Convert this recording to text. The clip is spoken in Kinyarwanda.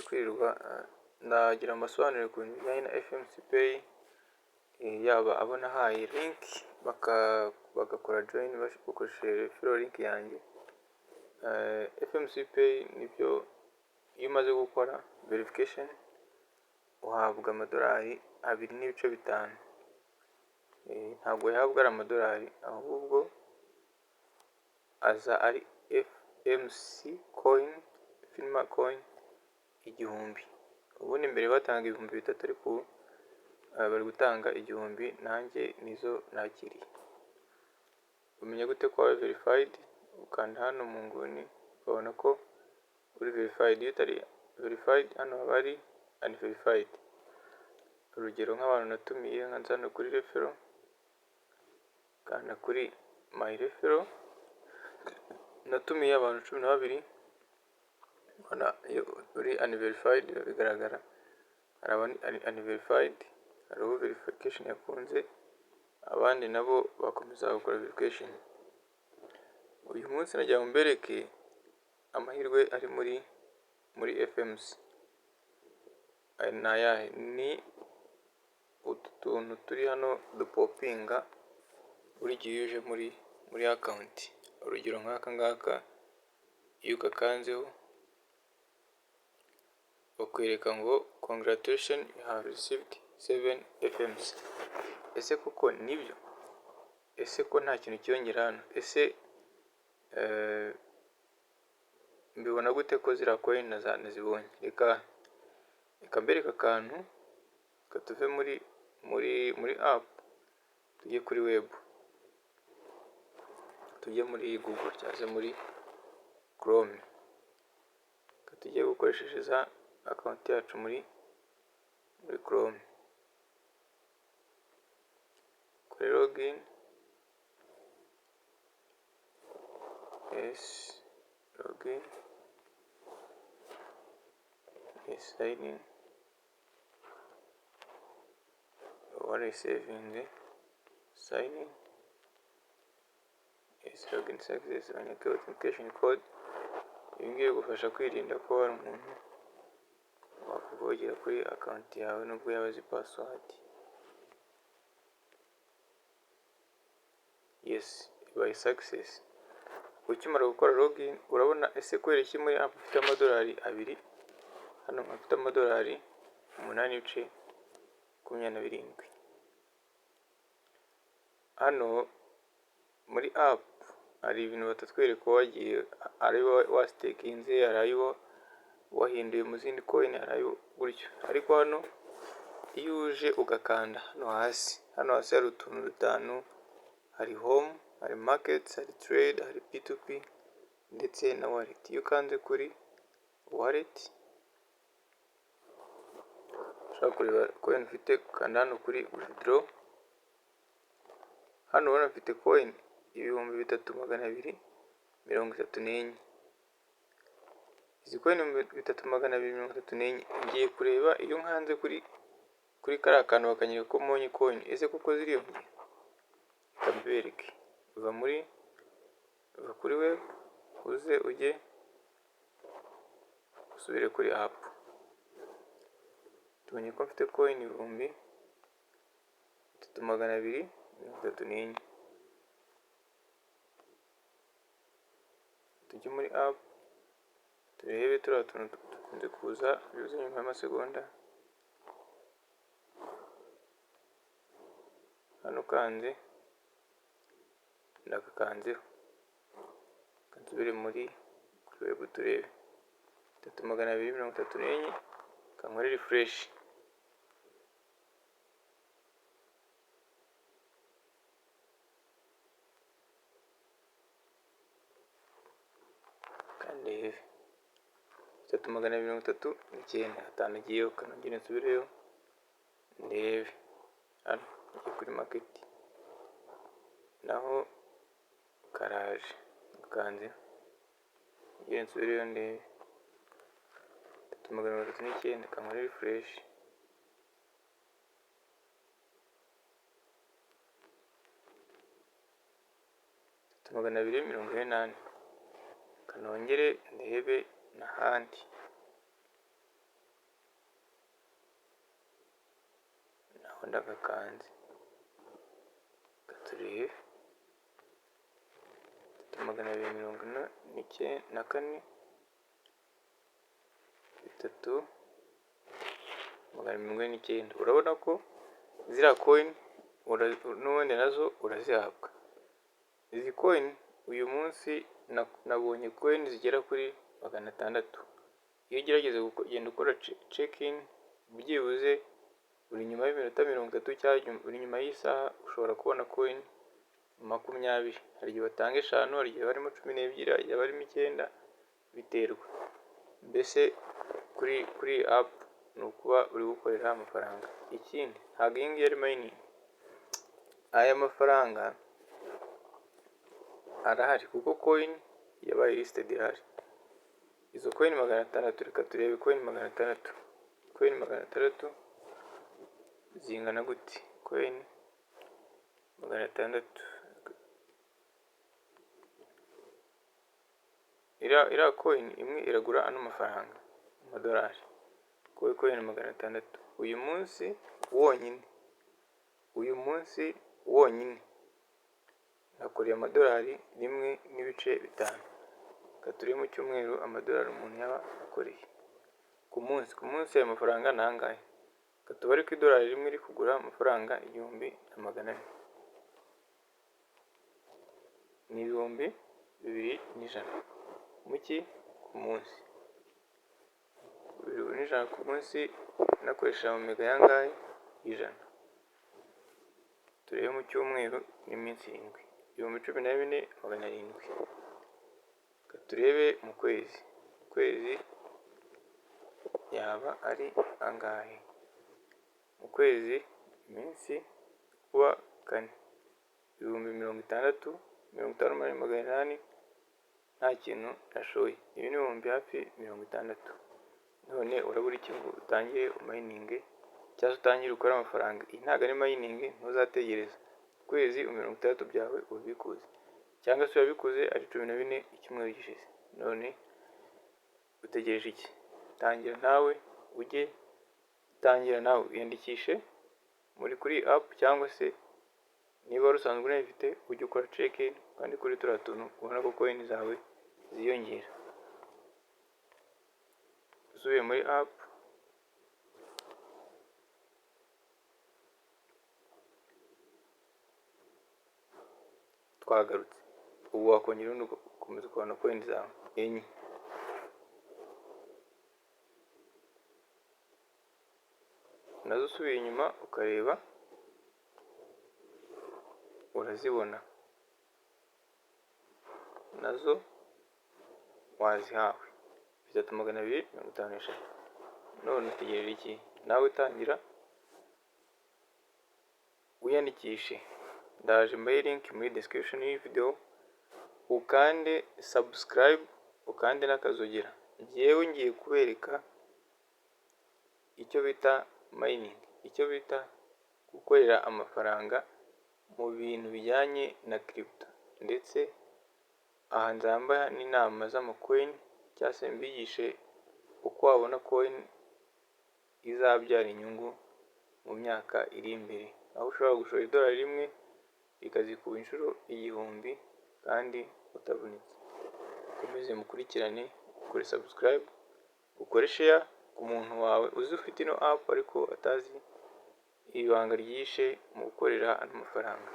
Kwirirwa ndagira mbasobanurire ku bintu bijyanye na FMC Pay, yaba abo nahaye link bagakora join bakoresheje referral link yanjye. FMC Pay nibyo, iyo umaze gukora verification uhabwa amadolari 2.5. Ntabwo uyahabwa ari amadolari, ahubwo aza ari FMC coin, firma coin 1000. Ubundi mbere batanga 3000, ariko ubu bari gutanga 1000, nanjye nizo nakiriye. Umenya gute ko wabaye verified? Ukanda hano mu nguni ukabona ko uri verified. Iyo utari verified, hano haba hari unverified. Urugero nk'abantu natumiye, nkanze hano kuri referral, kanda kuri my referral, natumiye abantu 12. Ubona iyo uri unverified biba bigaragara. Hari abari unverified, hari uwo verification yakunze, abandi nabo bakomeza gukora verification. Uyu munsi nagira ngo mbereke amahirwe ari muri FMC. Ni ayahe? Ni utu tuntu turi hano dupopinga buri gihe iyo uje muri account. Urugero nk'aka ngaka, iyo ugakanzeho bakwereka ngo "Congratulation, you have received 7 FMC". Ese koko nibyo? Ese ko nta kintu cyiyongera hano? Ese mbibona gute ko ziriya coin nazibonye? Reka mbereke akantu. Reka tuve muri app tujye kuri web, tujye muri Google cyangwa se muri Chrome. Reka tujye gukoreshereza account yacu muri Chrome, kuri login. Yes, login, yes, sign in, warayisevinze, sign in, yes, login success. Banyaka authentication code. Ibi ngibi bigufasha kwirinda ko hari umuntu wakuvogera kuri account yawe nubwo yaba azi password. Yes, ibaye success. Ukimara gukora login urabona. Ese kubera iki muri app ufite amadolari 2, hano nkaba amadolari 8.27? Hano muri app hari ibintu batatwereka wagiye, ari wasitekinze, hari ayo wahinduye mu zindi coin, hari ayo gutyo. Ariko hano iyo uje ugakanda hano hasi, hano hasi hari utuntu dutanu: hari home, hari market, hari trade, hari P2P ndetse na wallet. Iyo ukanze kuri wallet, ushaka kureba coin ufite, ukanda hano kuri withdraw. Hano ubona mfite coin 3234. Izi coin 3234, ngiye kureba iyo nkanze kuri kariya kantu bakanyereka ko mbonye coin, ese koko ziriyongera? Reka mbibereke. Va kuri web, uze ujye usubire kuri app. Tubonye ko mfite coin 3234. Tujye muri app turebe turiya tuntu dukunze kuza bize nyuma y'amasegonda. Hano ukanze, ndagakanzeho. Reka nsubire kuri web turebe 3234. Reka nkore refresh. Reka ndebe 3239, atanu agiyeho. Reka nongere nsubireyo ndebe hano, njye kuri market, naho karaje, gakanze. Nongere nsubireyo ndebe 339. Reka nkore refresh. 3244. Reka nongere ndebe n'ahandi. Ubu ndagakanze, reka turebe 3,244, 3,249. Urabona ko ziriya coin n'ubundi nazo urazihabwa. Izi coin uyu munsi nabonye coin zigera kuri 600. Iyo ugerageza kugenda ukora check in byibuze buri nyuma y'iminota 30 cyangwa buri nyuma y'isaha, ushobora kubona coin 20. Hari igihe batanga 5, hari igihe barimo 12, hari igihe barimo 9, biterwa. Mbese kuri iyi app ni ukuba uri gukorera amafaranga. Ikindi, ntabwo iyi ngiyi ari mining. Aya mafaranga arahari kuko coin yabaye listed irahari. Izo coin 600, reka turebe coin 600. Coin 600 zingana gute? Coin 600, iriya coin imwe iragura ano mafaranga, amadolari. Coin 600 uyu munsi wonyine, uyu munsi wonyine nakoreye amadolari 1.5. Reka turebe mu cyumweru amadolari umuntu yaba akoreye ku munsi. Ku munsi ayo mafaranga ni angahe? Reka tubare ko idolari rimwe riri kugura amafaranga 1,400, ni 2,100 muki ku munsi. 2,100 ku munsi nakoresheje amamega yangahe? 100. Turebe mu cyumweru n'iminsi 7, 14,700. Reka turebe mu kwezi, mu kwezi yaba ari angahe? Mu kwezi iminsi kuba kane, 60,000, 58,800 nta kintu nashoye. Ibi ni ibihumbi hafi 60. None urabura iki ngo utangire umayininge cyangwa se utangire ukore amafaranga? Iyi ntabwo ari mining, ntuzategereza ukwezi 60 byawe ubikuze, cyangwa se wabikuze ari 14 icyumweru gishize. None utegereje iki? Tangira nawe ujye, tangira nawe wiyandikishe muri kuri app, cyangwa se niba wari usanzwe unayifite ujye ukora check in kandi kuri turiya tuntu ubona ko coin zawe ziyongera. Usubiye muri app, twagarutse, ubu wakongera ubundi ugakomeza ukabona coin zawe 4. Nazo usubiye inyuma ukareba urazibona, nazo wazihawe 3,253. None utegereje iki? Nawe tangira wiyandikishe. Ndaje mbahe link muri description y'iyi video, ukande subscribe, ukande n'akazogera. Njyewe ngiye kubereka icyo bita mining, icyo bita gukorera amafaranga mu bintu bijyanye na crypto, ndetse aha nzambaha n'inama z'ama coin cyangwa se mbigishe uko wabona coin izabyara inyungu mu myaka iri imbere, aho ushobora gushora idolari rimwe rikazikuba inshuro 1000 kandi utavunitse. Mukomeze mukurikirane, ukore subscribe, ukore share ku muntu wawe uzi ufite ino app ariko atazi ibanga ryihishe mu gukorera ano mafaranga.